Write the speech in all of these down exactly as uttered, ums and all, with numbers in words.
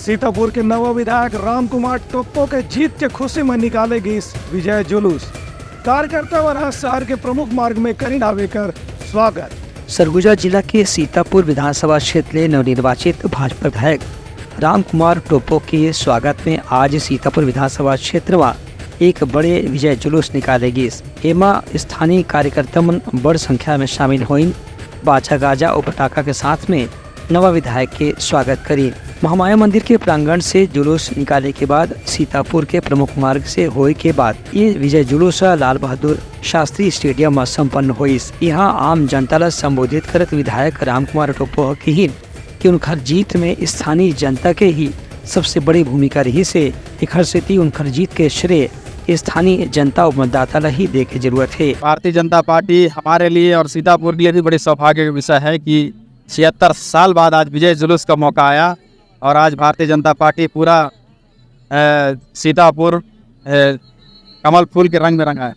सीतापुर के नवा विधायक रामकुमार टोप्पो के जीत के खुशी में निकाले गीस विजय जुलूस। कार्यकर्ता मन ह शहर के प्रमुख मार्ग में करिन आवे कर स्वागत। सरगुजा जिला के सीतापुर विधानसभा क्षेत्र ले नवनिर्वाचित भाजपा विधायक रामकुमार टोप्पो के स्वागत में आज सीतापुर विधानसभा क्षेत्र म एक बड़े विजय जुलूस निकाले गीस। एमा स्थानीय कार्यकर्ता मन बड़ संख्या में शामिल होइन। बाजा गाजा अउ पटाखा के साथ में नवा विधायक के स्वागत करीन। महामाया मंदिर के प्रांगण से जुलूस निकाले के बाद सीतापुर के प्रमुख मार्ग से होए के बाद ये विजय जुलूस ह लाल बहादुर शास्त्री स्टेडियम म संपन्न होइस। यहाँ आम जनता ल संबोधित करत विधायक रामकुमार टोप्पो ह किहिन कि उनखर जीत में स्थानीय जनता के ही सबसे बड़ी भूमिका रहिस हे। एखर सेती उनखर जीत के श्रेय स्थानीय जनता अउ मतदाता ल ही दे के जरूरत हे। भारतीय जनता पार्टी हमारे लिए और सीतापुर के लिए भी बड़े सौभाग्य का विषय है कि छिहत्तर साल बाद आज विजय जुलूस का मौका आया और आज भारतीय जनता पार्टी पूरा, अ, सीतापुर, अ, कमल फूल के रंग में रंगा है।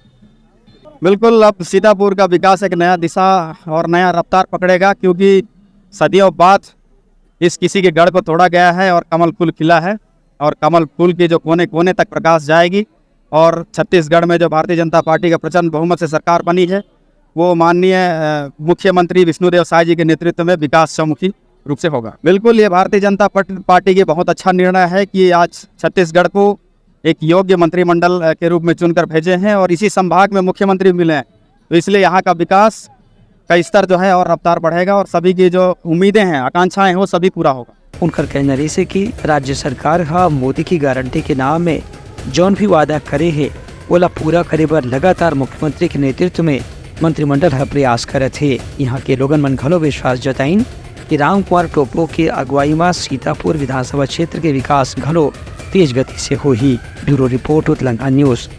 बिल्कुल, अब सीतापुर का विकास एक नया दिशा और नया रफ्तार पकड़ेगा, क्योंकि सदियों बाद इस किसी के गढ़ को तोड़ा गया है और कमल फूल खिला है और कमल फूल के जो कोने कोने तक प्रकाश जाएगी और छत्तीसगढ़ में जो भारतीय जनता पार्टी का प्रचंड बहुमत से सरकार बनी है, वो माननीय, अ, मुख्यमंत्री विष्णुदेव साय जी के नेतृत्व में विकास चौमुखी रूप से होगा। बिल्कुल, ये भारतीय जनता पट-, पार्टी की बहुत अच्छा निर्णय है कि आज छत्तीसगढ़ को एक योग्य मंत्रिमंडल, अ, के रूप में चुनकर भेजे हैं और इसी संभाग में मुख्यमंत्री मिले हैं, तो इसलिए यहाँ का विकास का स्तर जो है और रफ्तार बढ़ेगा और सभी की जो उम्मीदें हैं, आकांक्षाएं हैं, वो सभी पूरा होगा। उनकर कहना रहिस हे कि राज्य सरकार ह मोदी की गारंटी के नाम में जौन भी वादा करे हे, ओला पूरा करे बर लगातार मुख्यमंत्री के नेतृत्व में मंत्रिमंडल ह प्रयास करत हे। यहाँ के लोगन मन घलो विश्वास जताइन कि रामकुमार टोप्पो के अगुवाई म सीतापुर विधानसभा क्षेत्र के विकास घलो तेज गति से होही। Bureau report, Utlanga news.